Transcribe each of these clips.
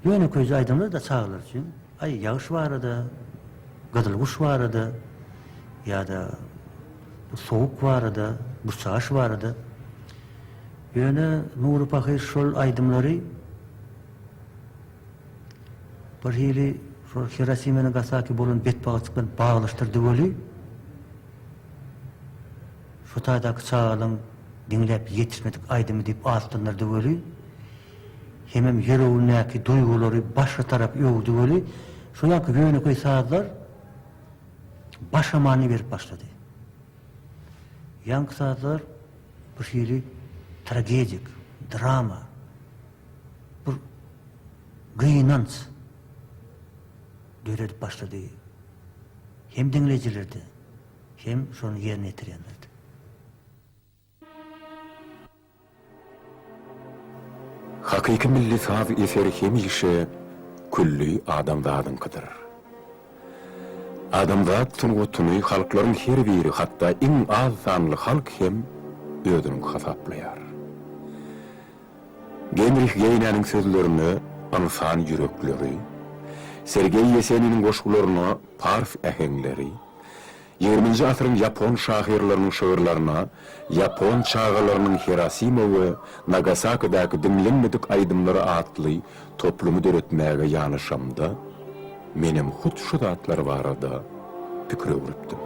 Ýönekeýje aýdymlar-da çagalar üçin. Aý, ýagyş barada, gyzyl guş barada ýa-da sowuk barada, burçaş barada. Ýöne Nury pahyr şol aýdymlary bir hili şol Hirosima Nagasaki bolan betbagtçylyk bilen baglaşdyrdy weli, şo taýdaky çagalaň diňläp ýetişmedik aýdymy diýip atlandyrdy weli, hemem ýüregindäki duýgulary başga tarap öwürdi weli, şo ýanky ýönekeý sazlar başga many berip başlady. Ýaňky sazlar bir hili tragedik, drama, bir gynanç döredip başlady hem diňleýjilerde, hem şony ýerine ýetirýänlerde. Hakyky milli saz eseri hemişe külli adamzadyňkydyr. Adamzat sungatyny halklaryň her biri, hatda iň az sanly halk hem özüniňki hasaplaýar. Genrih Geýnäniň sözlerine ynsan ýürekleri, Sergeý Ýeseniniň goşgularyna pars äheňleri, Ýigriminji asyryň ýapon şahyrlarynyň şygyrlaryna ýapon çagalarynyň Hirosima we Nagasakidäki diňlenmedik aýdymlary atly toplumy döretmäge ýanaşamda, menem hut şu zatlar barada pikir öwrüpdim.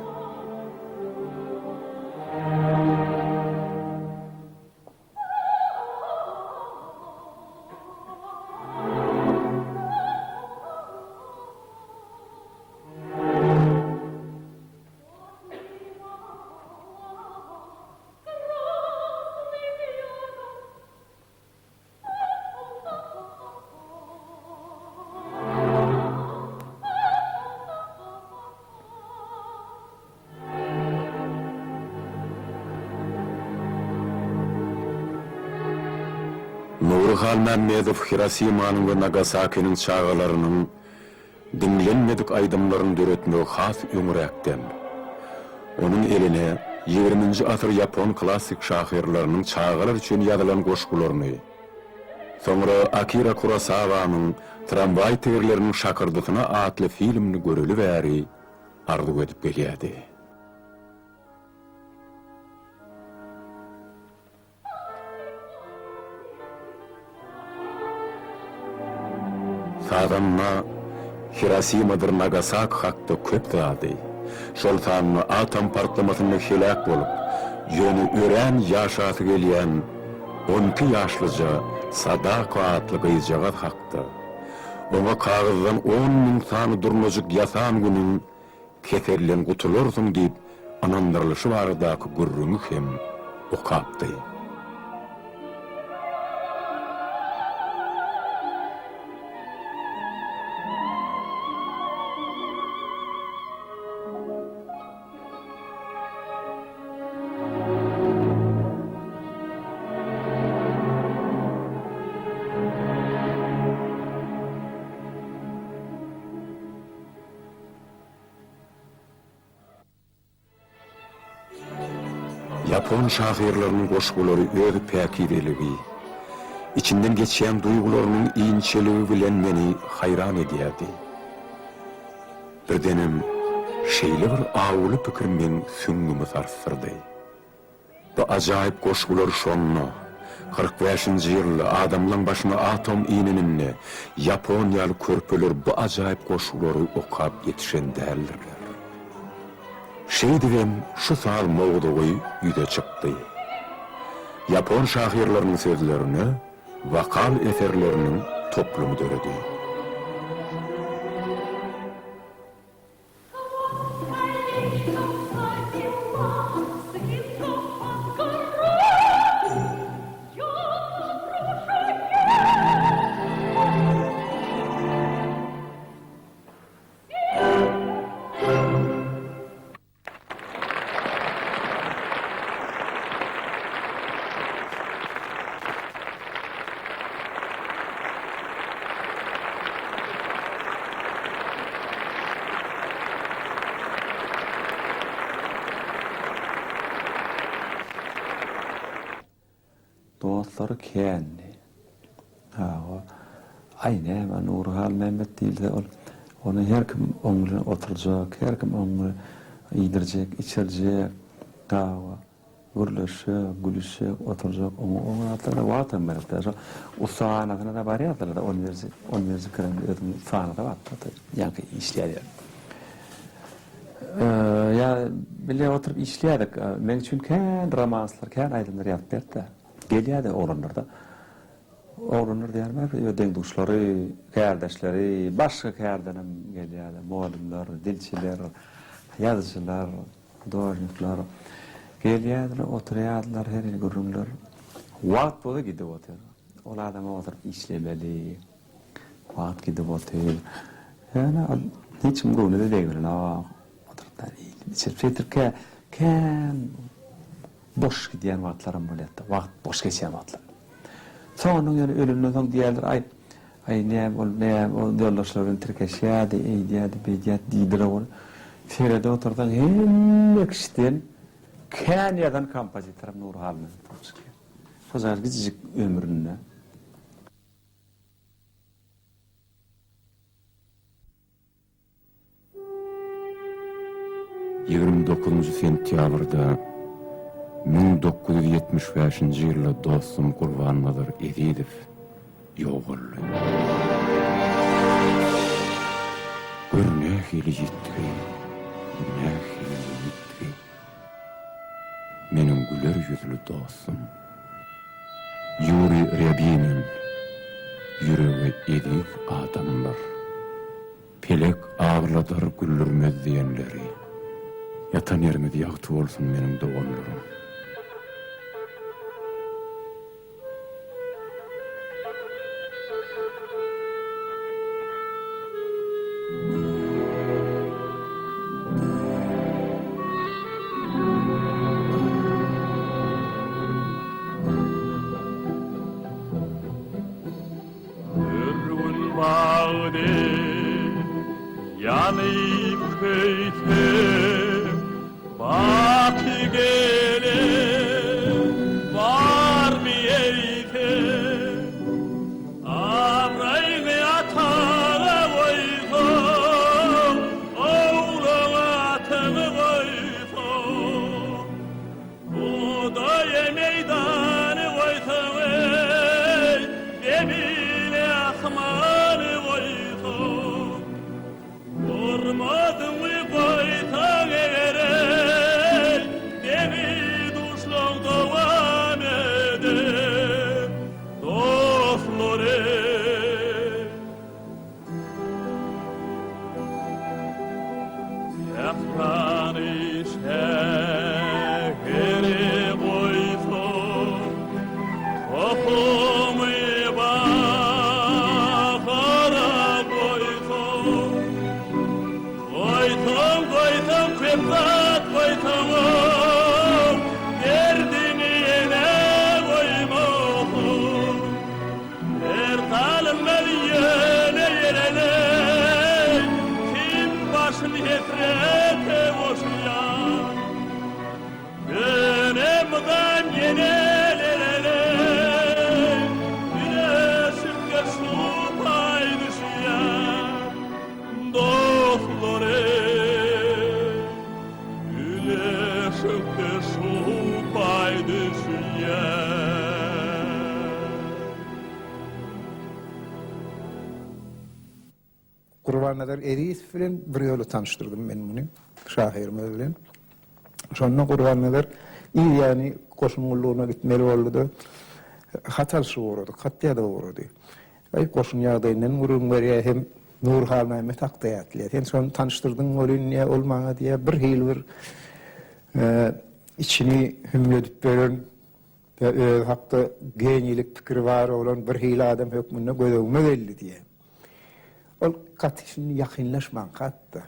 Nury Halmämmedow Hirosimanyň we Nagasakiniň çagalarynyň diňlenmedik aýdymlaryny döretmegi has öňräkden, onuň eline ýigriminji asyr ýapon klassyk şahyrlarynyň çagalar üçin ýazylan goşgularyny, soňra Akira Kurosawanyň Tramwaý tigirleriniň şakyrdysyna atly filmini göreli bäri arzuw edip gelýärdi. Sazanda Hirosimadyr Nagasaki hakda köp zady, şol sanda atom partlamasynda heläk bolup, ýöne örän ýaşasy gelýän 12 ýaşlyja Sadako atly gyzjagaz hakda, oňa kagyzdan 10,000 sany durnajyk ýasan günüň keselden gutularsyň diýip ynandyrylyşy baradaky gürrüňi hem okapdy. Ýapon şahyrlarynyň goşgulary öz päkizeligi, içinden geçýän duýgularynyň inçeligi bilen meni haýran edýärdi. Birdenem şeýle bir awuly pikir meň süňňümi sarsdyrdy. Bu ajaýyp goşgular şonda, 45-nji ýylda adamlaň başyna atom ineninde ýaponiýaly körpeler bu ajaýyp goşgulary okap ýetişen däldirler. Şeýdibem şu saz mowzugy ýüze çykdy. Ýapon şahyrlarynyň sözlerine wokal eserleriniň toplumy döredi. Dostlary kändi. Hawa. Aý näme Nury Halmämmet diýilse ol ony her kim oň bilen oturjak, her kim oň bilen iýdirjek, içirjek, dawa gürleşjek, gülüşjek, oturjak, oňa o zatlara wagtam gerek däl. Şo ussahanasyna-da barýardylar-da, on birji, on birji kireň özüniň ussahanasy bardy-da, ýaňky işleýän ýeri. Ýa bile oturyp işleýärdik. Meň üçin kän romanslar, kän aýdymlar ýazyp berdi-de. Gelýärdi oglanlar-da. Oglanlar diýýänim öz deň-duşlary, kärdeşleri, başga kärdenem gelýärdi, mugallymlar, dilçiler, ýazyjylar, hudožnikler gelýärdiler, oturýardylar, her hili gürrüňler. Wagt bolsa gidip otyr. Ol adama oturyp işlemeli. Wagt gidip otyr. Ýöne ol hiç kim göwnüne-de degrenok. Oturyp iýlip-içilip şeýtirkä kän Boş gidýän wagtlaram bolýar-da, wagt boş geçýän wagtlar. Soňundan ýöne ölenden soň diýýärler, aý, aý, näme ol, näme ol ýoldaşlary bilen tirkeşýärdi, eýdýärdi, beýdýärdi diýdiler ol. Seredip otursaň hemme kişiden kän ýazan kompozitoram Nury Halmämmet bolup çykýar. Şojagaz kiçijik ömründe. 29 sentýabrda 1975-nji ýylda dostum Gurbannazar Ezizow ýogaldy. Gör nähili ýitgi, nähili ýitgi. Meniň güler ýüzli dostum. Ýuriý Rýabinin, Ýüregi eziz adamlar. Pelek agladar güldürmez diýenleri. Ýatan ýeriňiz ýagty bolsun meniň doganlarym. Bir gün bagdy ýanyp köýse, Baky gelen barmy eýse? Abraýyňy ataňa goýsaň, Ogluňa ataňy goýsaň. Hudaýa meýdany goýsaň eý, Zemini asmany goýsaň, Hormatyňy goýsaň eger eý, Demi duşlaň dowam eder, dostlar eý. Sährany şäheri goýsaň, Tohumy bahara goýsaň, Goýsaň, goýsaň, köp zat goýsaňam, Derdiňi ýene goýmasaň. Her salynmaz ýöne ýere-leý, Kim başyn hesrete goşýar. Ýöne mydam ýene lere-leý, Güneşikde şu paý düşýär. Dostlar-eý, Güneşikde şu paý düşýär. Gurbannazar Ezizow bilen bir ýola tanyşdyrdym men muny, şahyrymyz bilen. Şonda Gurbannazar yz ýany goşun gullugyna gitmeli boldy-da, hat alşyp ugradyk, hat ýazyp ugrady. Aý, goşun ýagdaýyndan gürrüň berýär hem Nury Halmämmet hakda ýatlaýar. Sen şony tanyşdyrdyň welin diýýär, ol maňa diýýär, birhili bir içini hümledip beren we özi hakda geniýlik pikiri bar bolan birhili adam hökmünde göz öňüme geldi diýýär. Ol gaty şindi ýakynlaşmanka-da.